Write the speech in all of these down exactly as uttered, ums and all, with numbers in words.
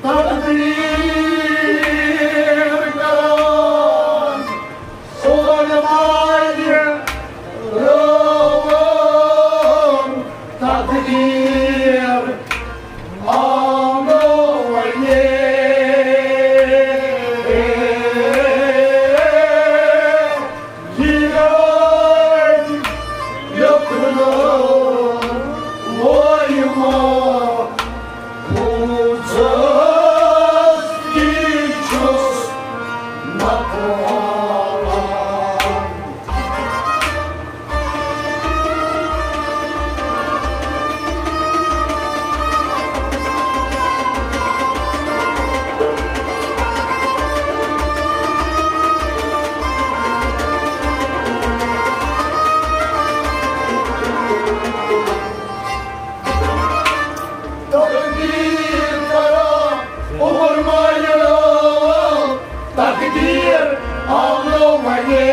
تقدیر کران، صبحن والہِ رٲوان تقدیر آمنو ونے۔ یہِ گاڑِ یوٚکھنہٕ وویہِ ما پوٗزس تہِ چھُس نکھٕ والان۔ تقدیر کران، عمر مایہِ رٲوان، تقدیر آمنو ونے۔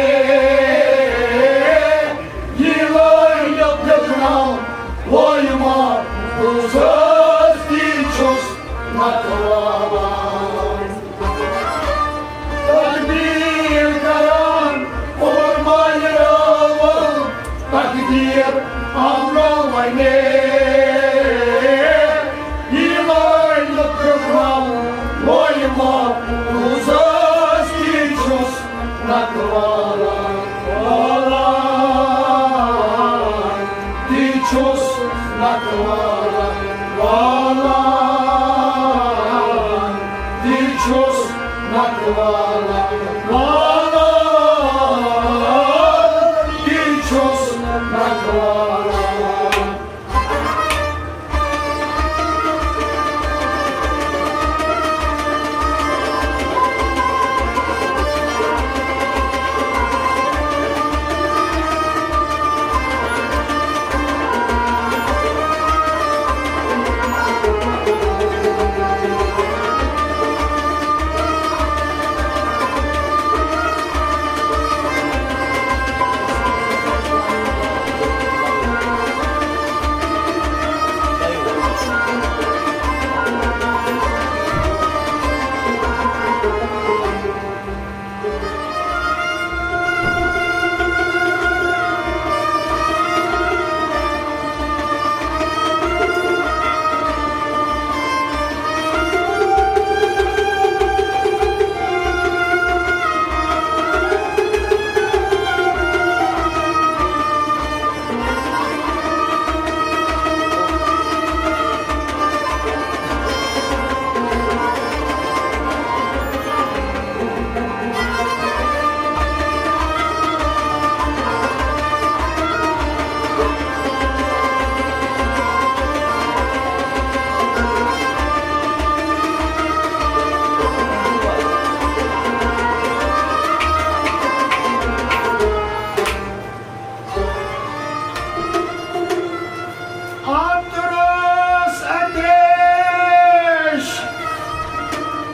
یہِ لٲنۍ یوٚت لیکھناو، وٲے ما پوٗزس تہِ چھُس نکھٕ والان۔ تقدیر کران، عمر مایہِ رٲوان، تقدیر آمنو ونے۔ یہِ لٲنۍ یوٚت لیکھناو، وٲے ما پوٗزس تہِ چھُس نکھٕ والان، والان تہِ چھُس نکھٕ والان، والان تہِ چھُس نکھٕ والان، والان تہِ چھُس نکھٕ والان۔ اندرس اندیش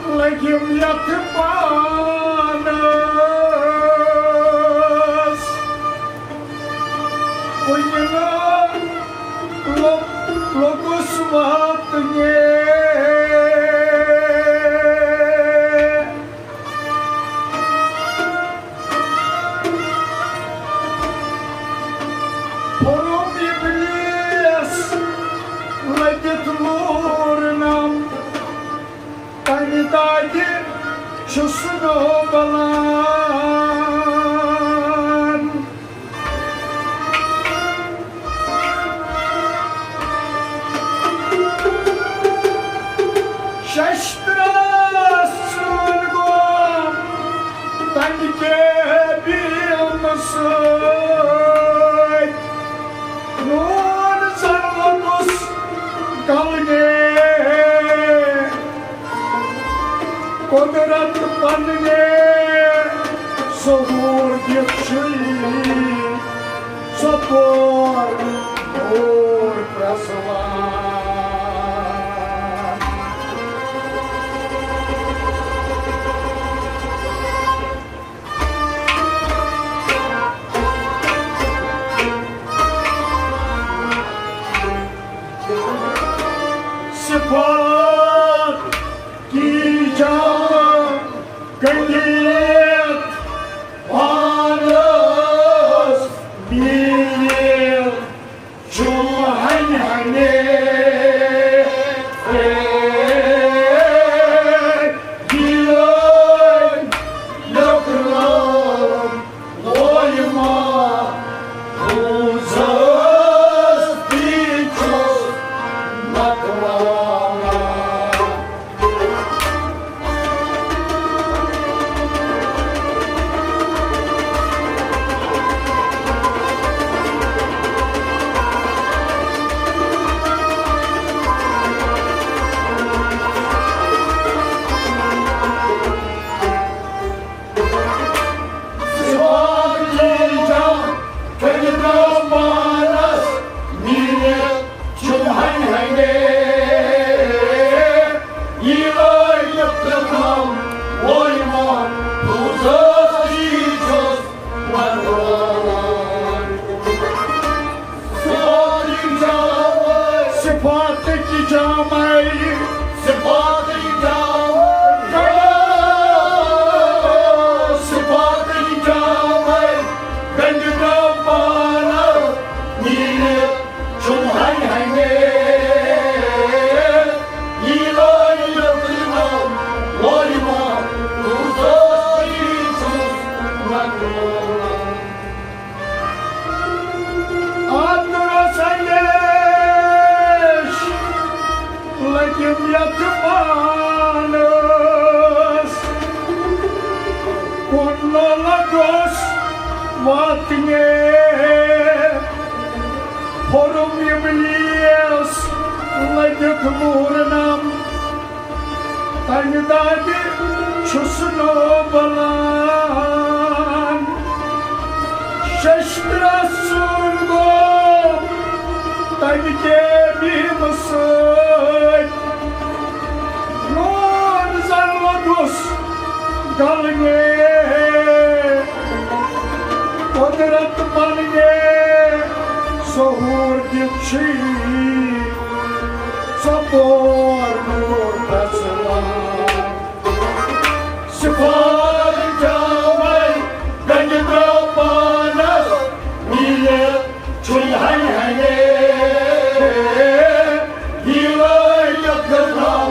لٔگِم یتھ پانس، کُنہِ نہٕ لوٚگ-، لوٚگُس واتنہِ۔ پھوٚرُم ابلیس لٔگِتھ لوٗرنم، تمہِ دادِ چھُس نہٕ بلان۔ ششترس سۭتۍ گوٚو تمہِ کے بیٖمہٕ سۭتۍ۔ نوٗن زن ووٚنُس گلنے، قۄدرت پننہِ ظہوٗر دِتھ چھُے ژۄپور اوٗر پرٛزوان۔ صفاتٕکۍ جامے، صفاتٕکۍ جامے، صفاتٕکۍ جامے، گنٛڈِ درٛاو پانہٕ، نیٖرِتھ چھُم ہنہِ ہنے۔ یہِ لٲگِتھ یہِ لولہِ ما، تُہُنٛد سٲری چھُس مکران۔ آتُر سندیش لٔگِم یتھ پانس، کُن لوٚلہ گوٚژھ واتنہِ، پھوٚرُم ابلیس لٔگِتھ مُہرنم۔ تمہِ دادِ چھُس نو بلان۔ ششترس سُر گوٚو تمہِ کے بھیمہٕ سۭتۍ۔ نوٗر زن لوٚگُس گلنہِ، قۄدرت پننہِ ظہوٗر دِتھ چھُے۔ ژۄپور نوٗر پرٛزلان۔ صفات جامے گنٛڈِ درٛاو پانس، نیٖرِتھ چھُے ہنہِ ہنے۔ یہِ لٲگِتھ یہِ درٛاو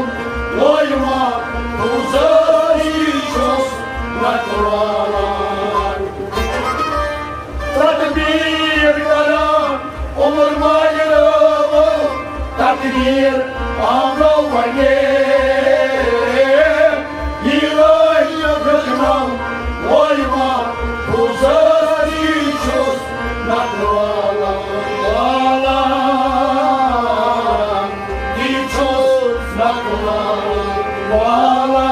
لولہِ ما، بہٕ زٲری چھُس نکران۔ تدبیر کران عمر ماجرو، تقدیر آمرو ونے۔ یہ راہی فکرم وایما، بزرگی چھس نکرالان۔ والان، یہ چھس نکرالان۔ والان،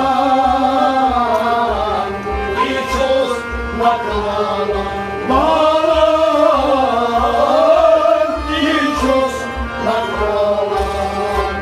یہ چھس نکرالان۔ والان، یہ چھس نکرالان۔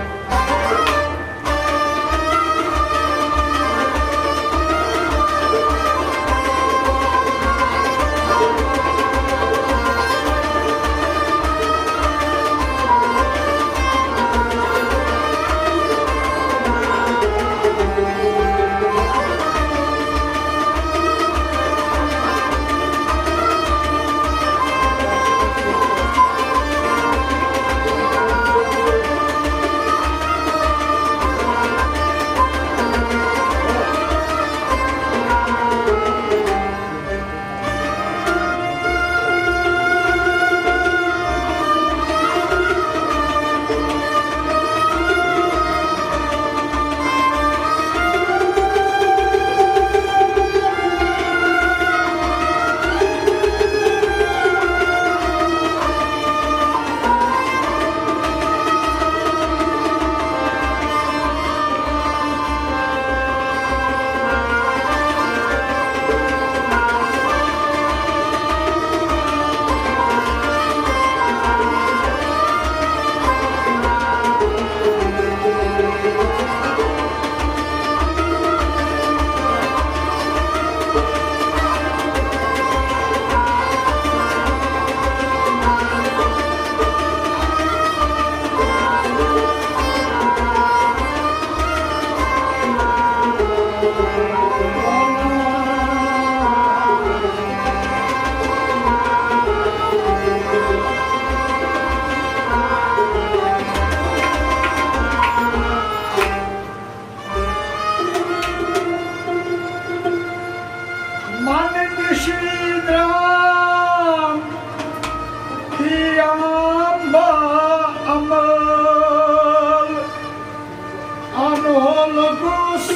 لوٚگُس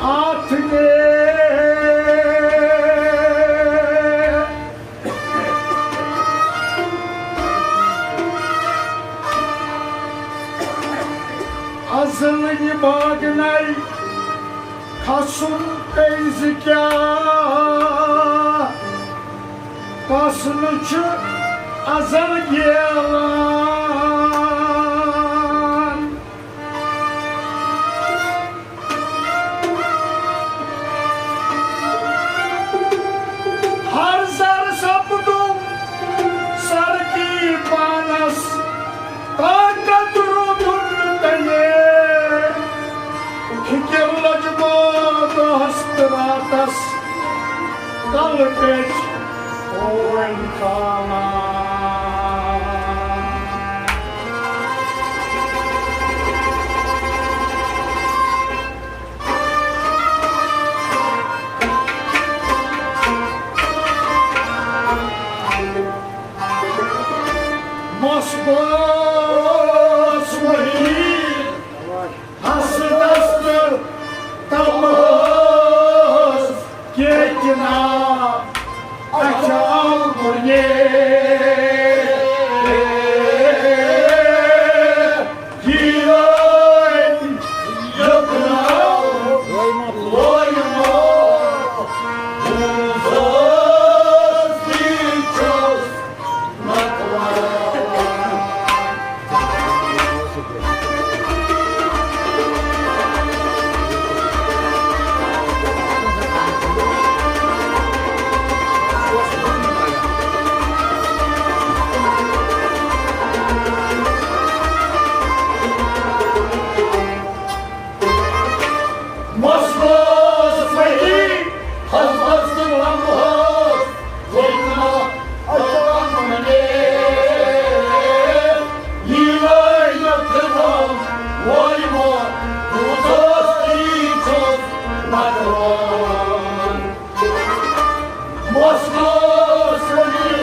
اَتھ نے۔ ازلٕنۍ باغنَے کھسُن کٔرۍ زِ کیٛاہ، کس نہٕ چھُ ازل گیلان۔ ہر زر سپدُم سر کی پانس، طاقت روٗدُم نہٕ تَمے۔ فِکِر لٔجمو دۄہس تہٕ راتس، کلہٕ پیٚٹھۍ ہووٕنۍ کھالان۔ مس گوس وحی حسدس تہٕ تمہس کیتنا اچھا مُرگے۔ یہِ وٲتۍ یوٚت نہٕ وٲیمو، بوٗزُس تہِ چھُس مۄکلاوان۔ مس گوس وحی حسدس تہٕ تمہس، ییٚلہِ نہٕ اچانک مےٚ یہِ لٲگۍ مےٚ فِکرِ وٲیمو، بوٗزُس تہِ چھُس مۄکلاوان۔ مس گوس وحی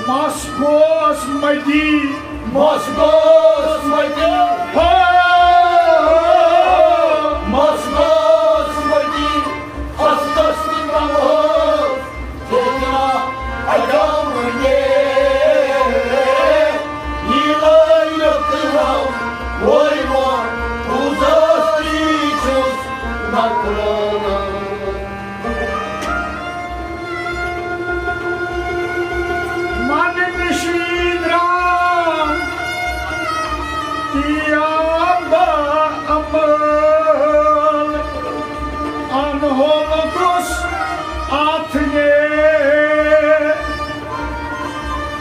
مس گوس مٔتی۔ مس گوس مٔتی۔ ہا۔ مس گوس مٔتی۔ حسدس تہٕ تمہس، ییٚلہِ نہٕ اچانک مےٚ یہِ لٲگۍ مےٚ فِکرِ وٲیمو، بوٗزُس تہِ چھُس مۄکلاوان۔ من نِشی درٛام تِیا با عمل، انہول گوٚژھ اتھ نے۔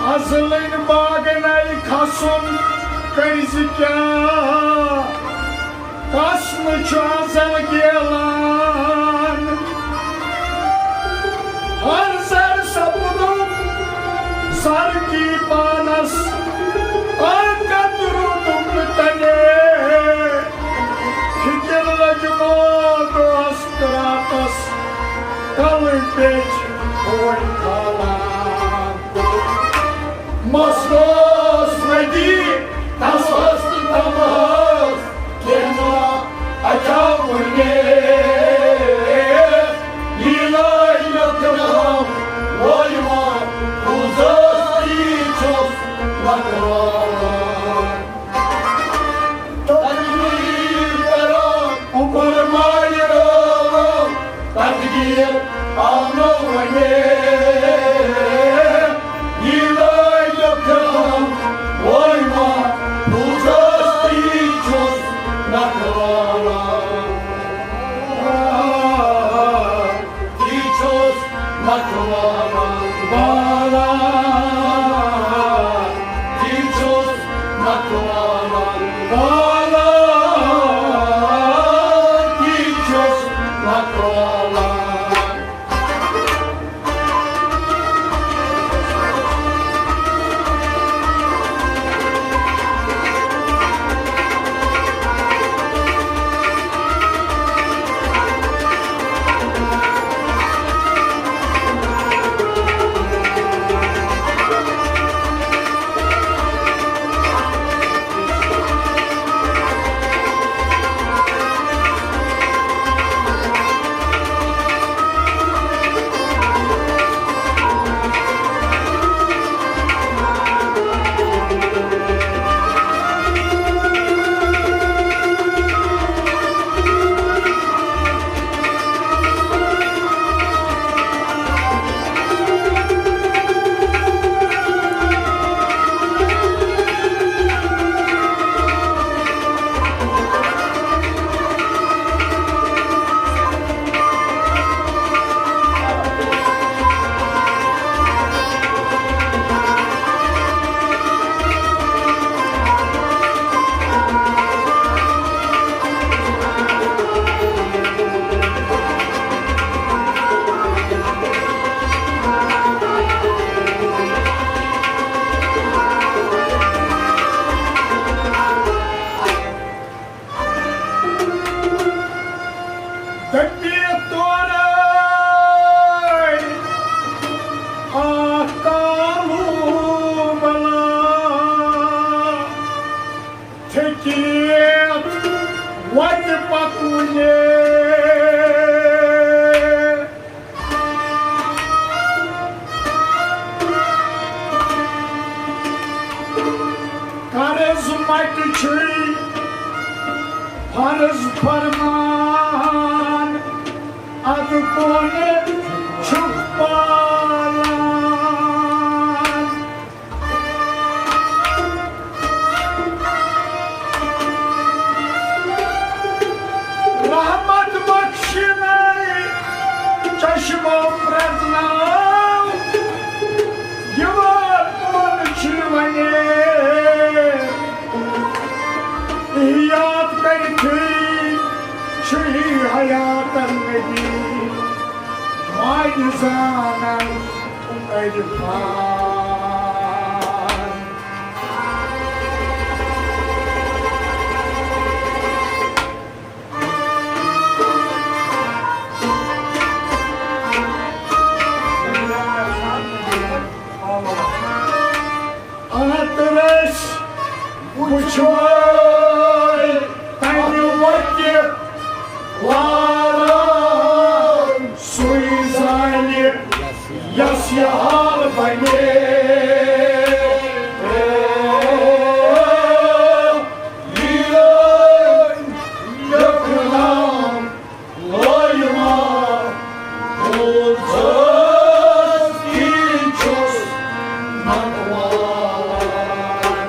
ازلٕنۍ باغنَے کھسُن کٔرۍ زِ کیٛاہ، کس نہٕ چھُ ازل گیلان۔ ہر زر سپدُم سر کی پانس، طاقت روٗدُم نہٕ تَمے۔ فِکِر لٔجمو دۄہس تہٕ راتس، کلہٕ پیٚٹھۍ ہووٕنۍ کھالان۔ مس گوس مٔتی، تمہس تہٕ تمہس، کینٛہہ نہٕ اچھا وُنہِ۔ یہِ لٲگۍ مےٚ فِکرِ وٲیمو، بوٗزُس تہِ چھُس مۄکلاوان۔ تقدیر کران عمر ماجرو، تقدیر آو نہٕ وۄنۍ۔ یہِ لٲگۍ مےٚ فِکرِ وٲیمو، بوٗزُس تہِ چھُس مۄکلاوان۔ اَتہِ چھُے فرض فرمان، اَدٕ کون چھُکھ پالان؟ رحمت بخشنَے چشمو پرٛزناو، یِوان کون چھُے وَنے۔ یاد کٔرِتھٕے چھُے حیاتن نبی، ماجہِ زانن عرفان۔ اَتھ رٔسۍ وٕچھوے تَمہِ وَتہِ لاران، سُے زانہِ یَس یہِ حال بَنہِ۔ یہِ یہِ پرٛنام لٲیِما، بوزَس کِنۍ چھُس نَتہٕ والان۔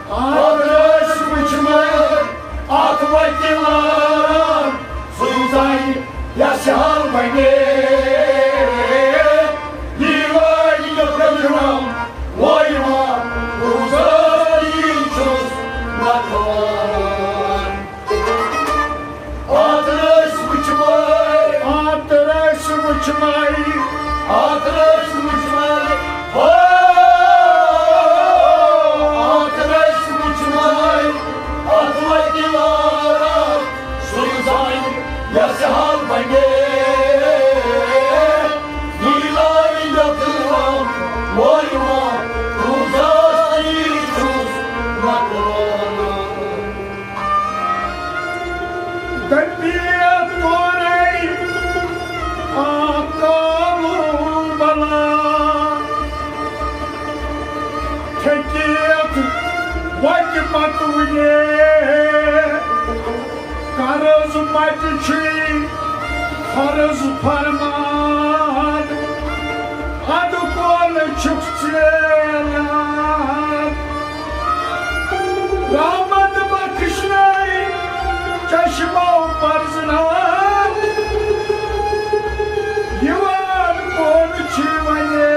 اَتھ رٔسۍ وٕچھمَے، اَتھ وَتہِ لاران، سُے زانہِ یَس یہِ حال بَنہِ۔ یہِ وٲنۍ یہِ پرٛنام لٲیِما، بوزَس کِنۍ چھُس نَتہٕ والان۔ اَتھ رٔسۍ وٕچھمَے، اَتھ رٔسۍ وٕچھمَے، اَتھ رٔسۍ وٕچھمَے، ہو، اَتھ رٔسۍ وٕچھمَے، اَتھ وَتہِ لاران، سُے زانہِ یَس یہِ حال بَنہِ۔ یہِ لارِ یَتھ لارِ وٲیِما، بوزَس کِنۍ چھُس نَتہٕ والان۔ دٔپِتھ کوٚرُے آ قابوٗ بَلا، تھٔکِتھ وَتہِ پَتہٕ وُنے۔ قرض مَتہِ چھُے فرض فرمان، اَدٕ کون چھُکھ ژیلان؟ رحمت بخشنَے چشمو پرزناو، یِوان کون چھُے وَنے۔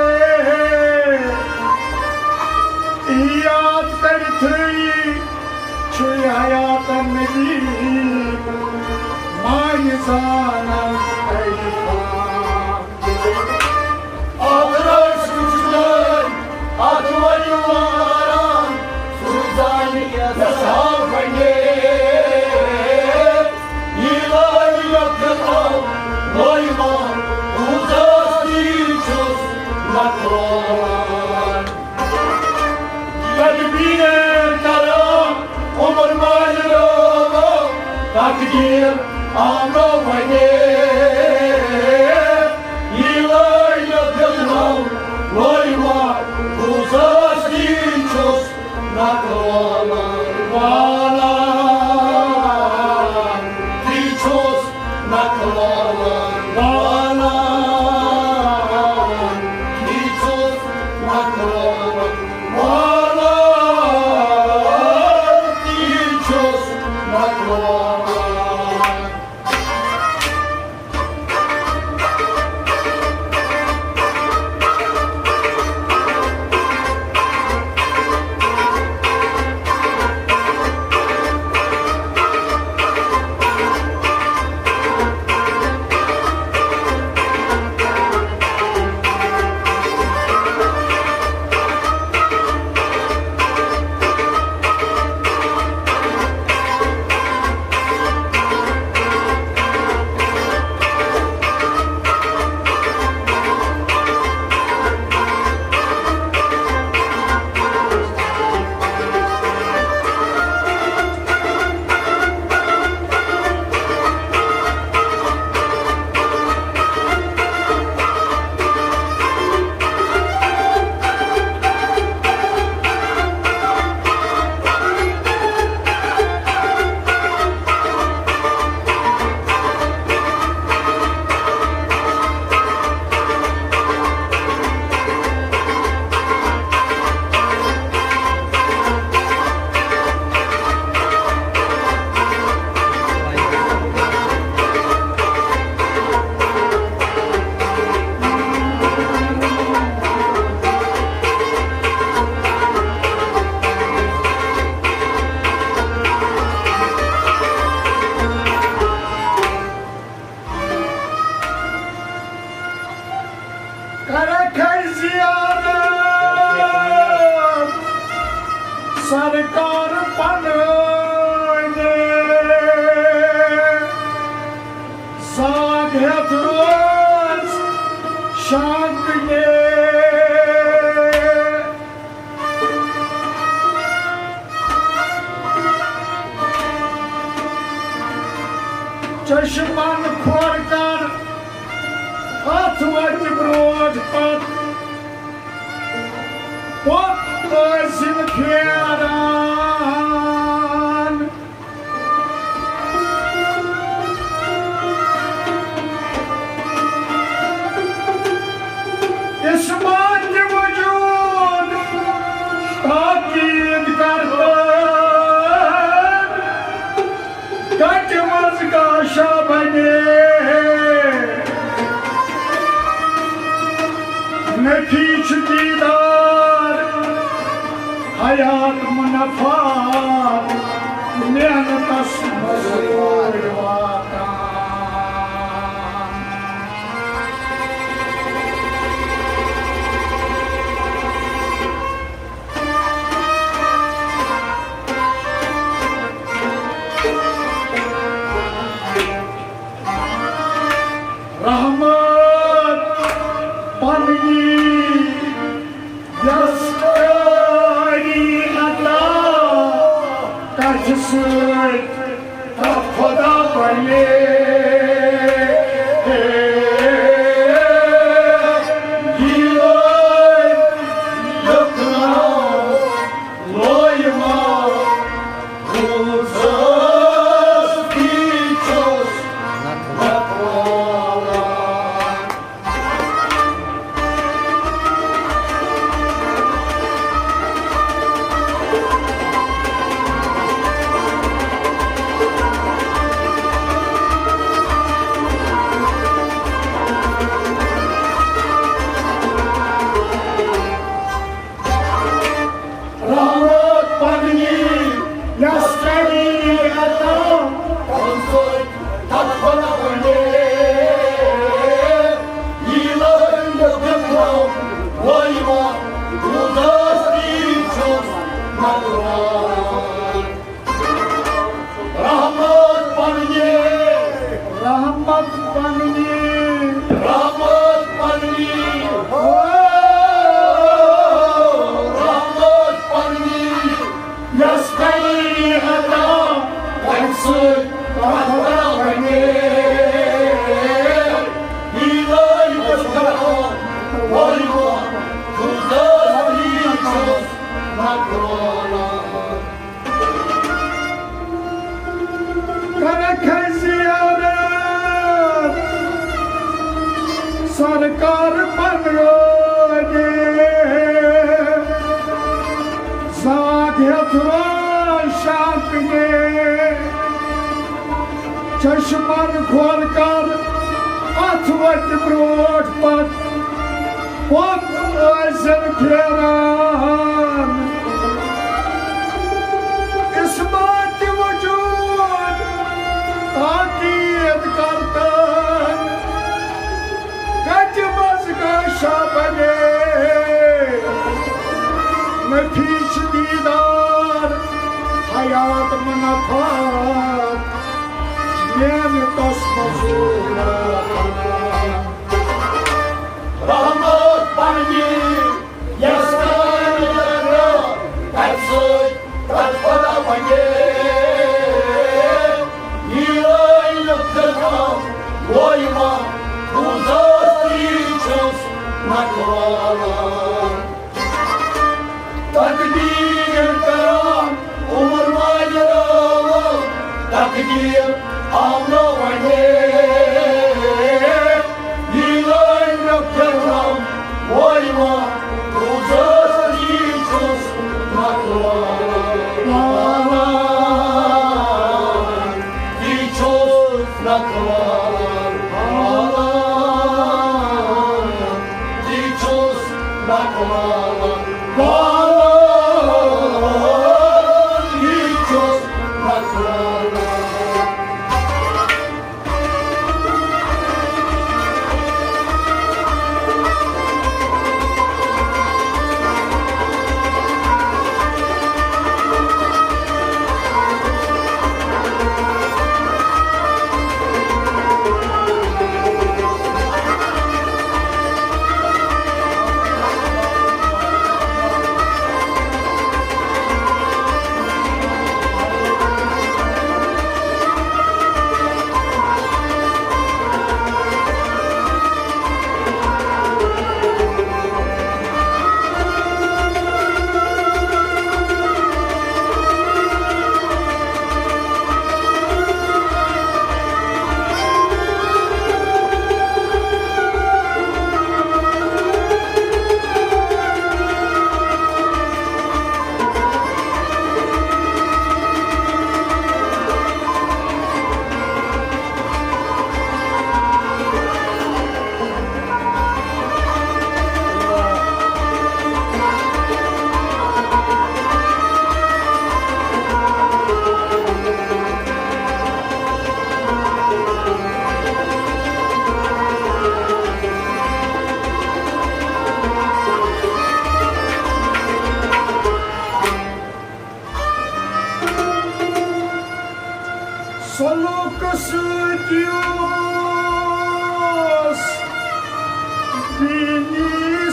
یاد کٔرِتھٕے چھُے حیاتن نبی، ماے زانن عرفان۔ اَتھ رٔسۍ وٕچھنَے، اَتھ وَنہِ واران، سُہ زانہِ یَس حال بَنہِ۔ یہِ لارِ یَتھ یَتھ آو لٲیِمان، تُہٕنٛز ہستی چھُس نَکھلان۔ تدبیر کران عمر ماجرا، تقدیر آمرا ونے۔ یہ لٲگۍ مےٚ دِلہٕ لٲیِمان، روزس تی چھُس نکلان والان، تی چھُس نکلان والان، تی چھُس نکلان والان، تی چھُس نکلان۔ کرکھ زیارت سرکار پننہِ، زاگ ہیتھ روز شانکنہِ۔ چشمن کھور کر اتھ وتہِ برونٹھ پتھ، پوٚت ٲسِن پھیران۔ عصمت وجود تاکید کرتن، کتہِ منٛز گاشا بنے۔ نفی چھُ دیدار حیات منفعت، محنتس مزوٗرۍ واتان۔ رحمت پننی یس کاری عطا، کتھِ سۭتۍ تتھ خدا بنے۔ یہِ لٲج لُکھ ناو لویمہ، روٗزس تہِ چھُس نکھوالان۔ رحمت پننی یس کری عطا، تمہِ سۭتۍ تتھ خدا بنے۔ یہِ لٲج لُکھ ناو لویمہ، روٗزس تہِ چھُس نکھوالان۔ رحمت پننی۔ رحمت پننی۔ رحمت پننی۔ او، رحمت پننی۔ یس کری عطا، تمہِ سۭتۍ تتھ خدا بنے۔ یہِ لٲج لُکھ ناو لویمہ، روٗزس تہِ چھُس نکھوالان۔ کرکھ زیارت سرکار پننہِ، زاگ ہیتھ روز شانکنہِ۔ چشمن کھور کر اتھ وتہِ برونٹھ پتھ، پوٚت ٲسِن پھیران۔ عصمت وجود تاکید کرتن، کتہِ منٛز گاشا بنے۔ نفی چھُ دیدار حیات منفعت، محنتس مزوٗرۍ واتان۔ رحمت پننی یس کامہِ لگا، تمہِ سۭتۍ تتھ خدا بنے۔ یہِ لٲج لُکھ ناو لویمہ، روٗزس تہِ چھُس نکھوالان۔ تقدیر کران عمر والہِ راوان، تقدیر آمرو ونے۔ یہِ لٲج مےٚ پھِرناو، ووے ما روٗزس یی چھُس مۄکلان۔ یی چھُس مۄکلان۔ یی چھُس مۄکلان۔ یی چھُس مۄکلان۔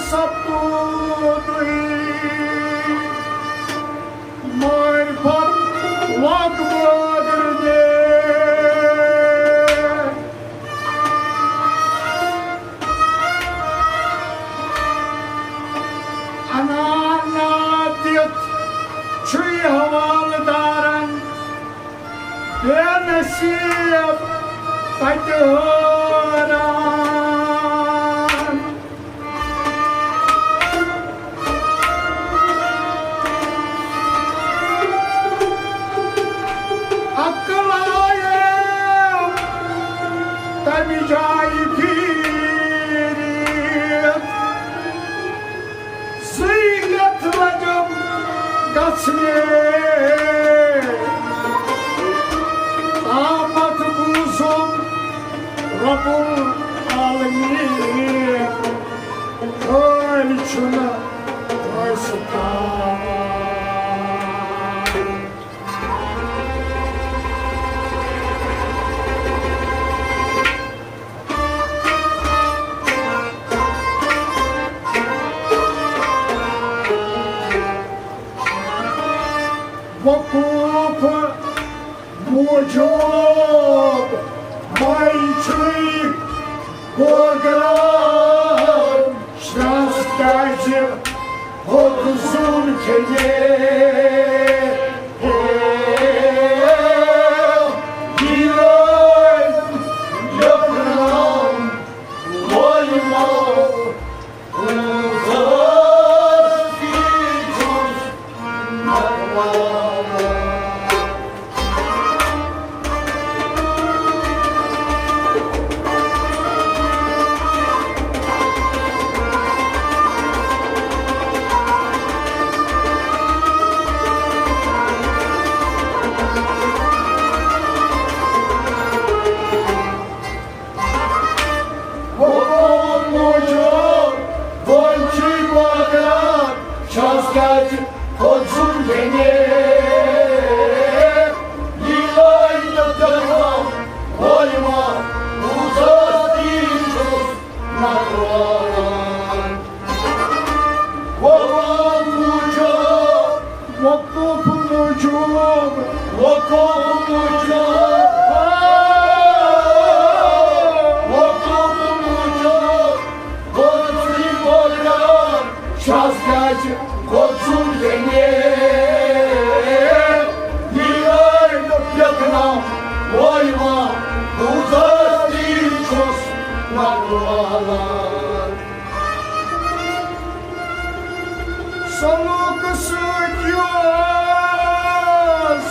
سپُدٕے معرفت لگ بٲگرنہِ۔ انان ناد دِتھ چھُے حوالہٕ دارن بے نصیب تتہِ حٲران۔ عقل آییم تمہِ جایہِ پھیٖرِتھ، زٕے کتھ لجم گژھنہِ۔ تامتھ بوٗزُم رب العالمین کٲلۍ چھُنہٕ کٲنٛسہِ تام۔ وقوف موجود مائی چھُے گوگران شاز کیازِ ہوٚت زوٗن کھیٚیے۔ گیٖلٲے یوٚکران وٲلۍ مو وۄنۍ موجود، وۄنۍ چھُے بٲگراوان، چھَس کَتہِ کھوژُن گٔنِتھ؟ یہِ لٲگۍ تہٕ دٔرہَم، وۄنۍ ما بوٗزَتھ تی چھُس نَکران۔ وقوف موجود۔ وقوف موجود۔ وقوف موجود۔ وقوف موجود۔ وقوف موجود۔ شاز کیازِ کھوژُن گٔنِتھ؟ یہِ لٲگۍ تہٕ پیوٚکھ نَم، وۄنۍ ما بوٗزَتھ تی چھُس نَکران۔ سلوک سۭتۍ یۄس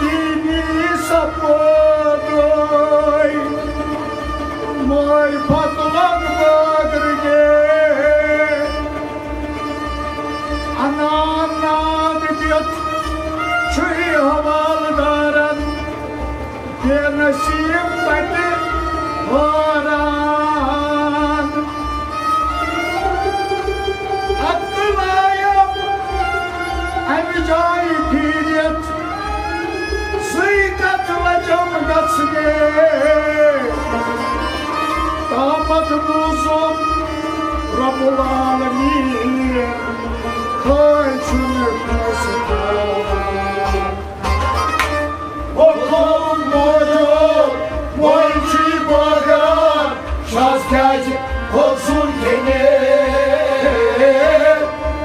دینی سپٲدۍ معرفت لگ بٲگرنہِ۔ انان ناد دِتھ چھُے حوالہٕ دارن بے نصیب تتہِ حٲران۔ عقل آیم امہِ جایہِ پھیٖرِتھ، سُے کتھ لجم گژھِ۔ تامتھ بوٗزُم رب العالمین کھٲلۍ چھُنہٕ کٲنٛسہِ تھاوان۔ وۄنۍ گوٚو موجود، وۄنۍ چھُے بٲگراوان، شاز کیازِ کھوژُن گٔنِتھ؟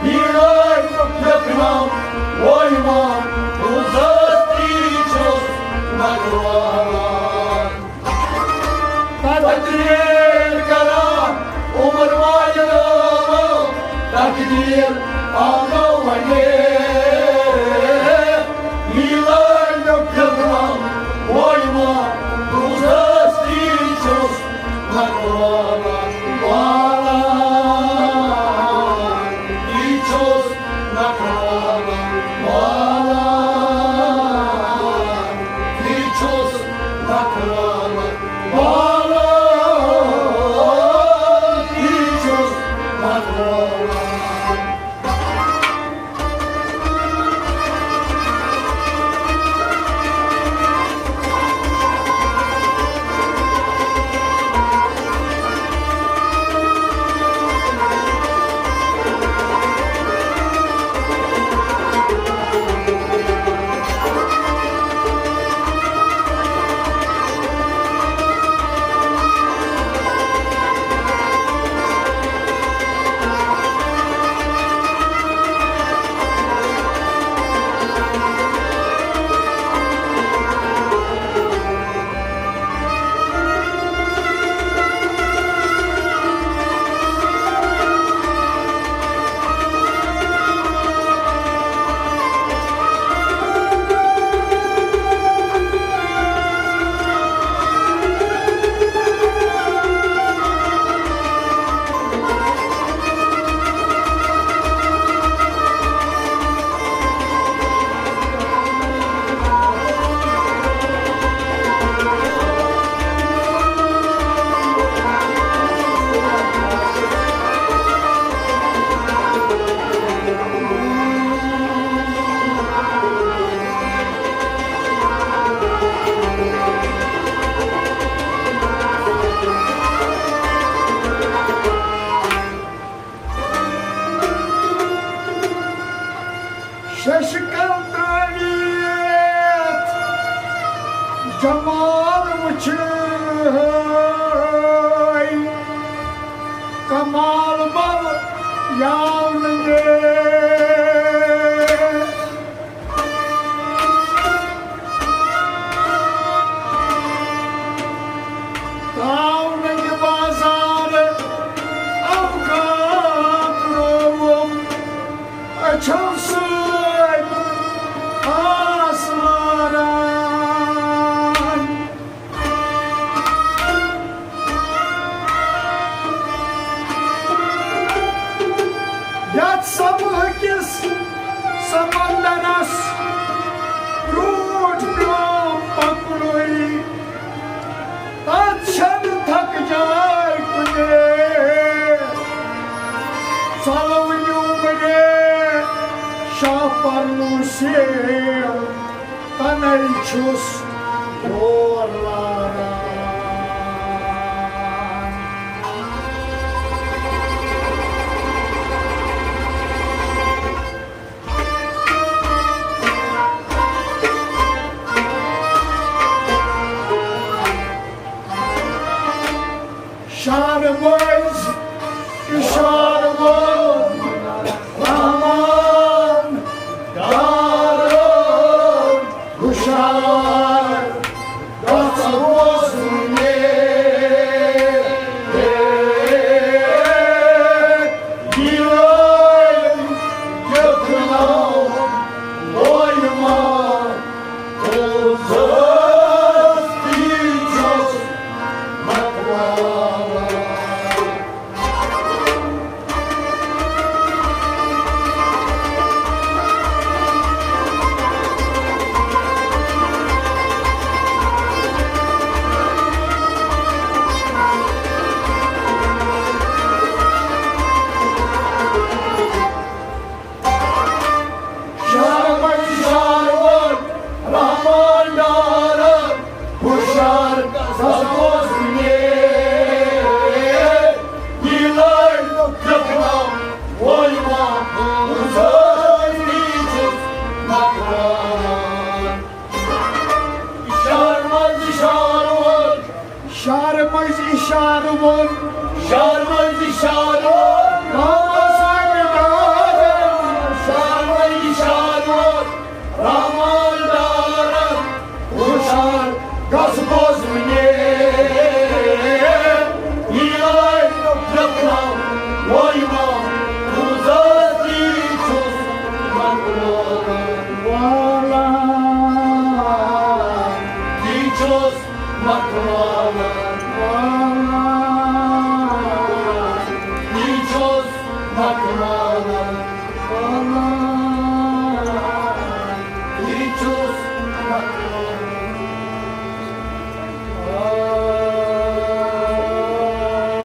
یہِ لٲگۍ تہٕ پیوٚکھ نَم، وۄنۍ ما بوٗزَتھ تی چھُس نَکران۔ تقدیر کران عمر والٮ۪و، تقدیر آو وۄنۍ۔ میٖلٲدۍ نہٕ پھِرنم وۄنۍ ما بوٗزَس تی چھُس نَکران۔ کمال مل یاونہٕ یے۔ تاونہٕ یہِ بازار اوقات رووُم أچھو سۭتۍ آس لاران۔ یتھ سمہٕ کِس سمندرس برٛونٛٹھ پیوٚو پکُنُے، تتھ چھنہٕ تھکہٕ جاے کُنے۔ ژلو نیوٗم رے شاہ پرنوٗ سیل۔ تنے چھُس یور لاران۔ شعرٕ مٔنٛزۍ اِشارٕ ووٚن رحمان ڈارن، ہُشار گژھ بوزُن یے۔ یہِ لٲگۍ یَتھ ناو لویمان۔ شہر منٛز شہر وول رحمان ڈارن، ہُشار گژھ بوزُن یے۔ یہِ لٲگۍ یَتھ ناو لویمان، زٲنۍ چھُس مکران۔ شہر منٛز شہر وول شہر منٛز اِشارٕ ووٚن۔ شہر منٛز اِشارٕ ووٚن۔ رحمان ڈارن۔ شہر منٛز اِشارٕ ووٚن۔ رحمان ڈارن۔ ہُشار گژھ بوزُن یے۔ یہِ لٲگۍ یَتھ ناو لویمان، زٲنۍ چھُس مکران۔ والان۔ یہِ چھُس مکران۔ والان۔